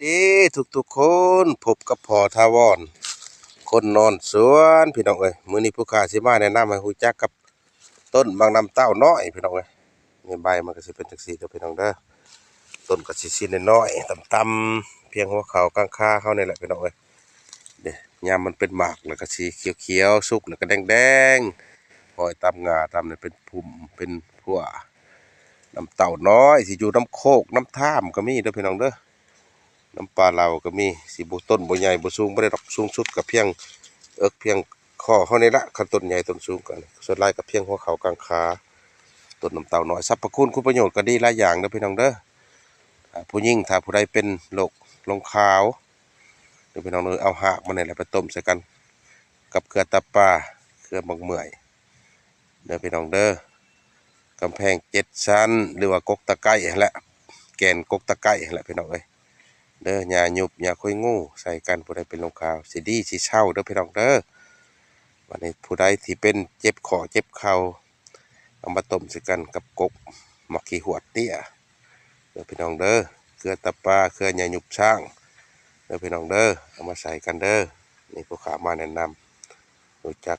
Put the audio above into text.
ດີທຸກໆຄົນ, ພົບກັບພໍ່ຖາວອນ ຄົນນອນສວນ ພີ່ນ້ອງເອີຍ. ມື້ນີ້ຜູ້ຂ້າຊິມາແນະນຳໃຫ້ຮູ້ຈັກກັບຕົ້ນໝາກນ້ຳເຕົ້ານ້ອຍ ພີ່ນ້ອງເອີຍ. ນີ້ໃບມັນກໍຊິເປັນຈັ່ງຊີ້ເດີ ພີ່ນ້ອງເດີ. ຕົ້ນກໍຊິຊີ້ນນ້ອຍໆ ຕ່ຳໆ ພຽງຫົວເຂົ່າກາງຂາເຮົານີ້ແຫຼະ ພີ່ນ້ອງເອີຍ. ເດ້ ຍາມມັນເປັນໝາກແລ້ວກໍຊິຂຽວໆ ສຸກແລ້ວກໍແດງໆ ຫ້ອຍຕາມງ່າຕາມນັ້ນ ເປັນພຸ່ມເປັນພົວ. ນ້ຳເຕົ້ານ້ອຍ ຊິຢູ່ນຳໂຄກນຳທາມກໍມີເດີ ພີ່ນ້ອງເດີ. ນຳປ່າເຫຼົ່າກໍມີ ຊິບໍ່ ຕົ້ນບໍ່ໃຫຍ່ບໍ່ສູງ ບໍ່ໄດ້ດອກ, ສູງສຸດກໍພຽງເອິກພຽງຄໍເຮົານີ້ລະ. ຄັນຕົ້ນໃຫຍ່ຕົ້ນສູງກໍ ສ່ວນຫຼາຍກໍພຽງຫົວເຂົ່າກາງຂາ ຕົ້ນນ້ຳເຕົ້ານ້ອຍ. ສັບພະຄຸນຄຸນປະໂຫຍດກໍດີຫຼາຍຢ່າງເດີ ພີ່ນ້ອງເດີ. ອາ ຜູ້ຍິງຖ້າຜູ້ໃດເປັນໂລກລົງຂາວເດີ ພີ່ນ້ອງເດີ, ເອົາຮາກມັນນີ້ແຫຼະໄປຕົ້ມໃສ່ກັນກັບເກືອຕາປາ ເກືອໝາກເໝື່ອຍ ເດີພີ່ນ້ອງເດີ. ກຳແພງເຈັດຊັ້ນ ຫຼືວ່າກົກຕະໄກຫັ້ນແຫຼະ, ແກ່ນກົກຕະໄກຫັ້ນແຫຼະ ພີ່ນ້ອງເອີຍເດີ. ຫຍ້າຍຸບ ຫຍ້າຂຸຍງູໃສ່ກັນ ຜູ້ໃດເປັນລົງຂາວ ຊິດີຊິເຊົາເດີ ພີ່ນ້ອງເດີ. ບັດນີ້ຜູ້ໃດທີ່ເປັນເຈັບຂໍ້ເຈັບເຂົ່າ ເອົາມາຕົ້ມໃສ່ກັນກັບກົກໝາກຂີ້ຫວດເຕ້ຍ ເດີພີ່ນ້ອງເດີ. ເກືອຕາປາ ເກືອຫຍ້າຍຸບຊ້າງ ເດີພີ່ນ້ອງເດີ, ເອົາມາໃສ່ກັນເດີ. ນີ້ຜູ້ຂ້າມາແນະນຳ ຮູ້ຈັກ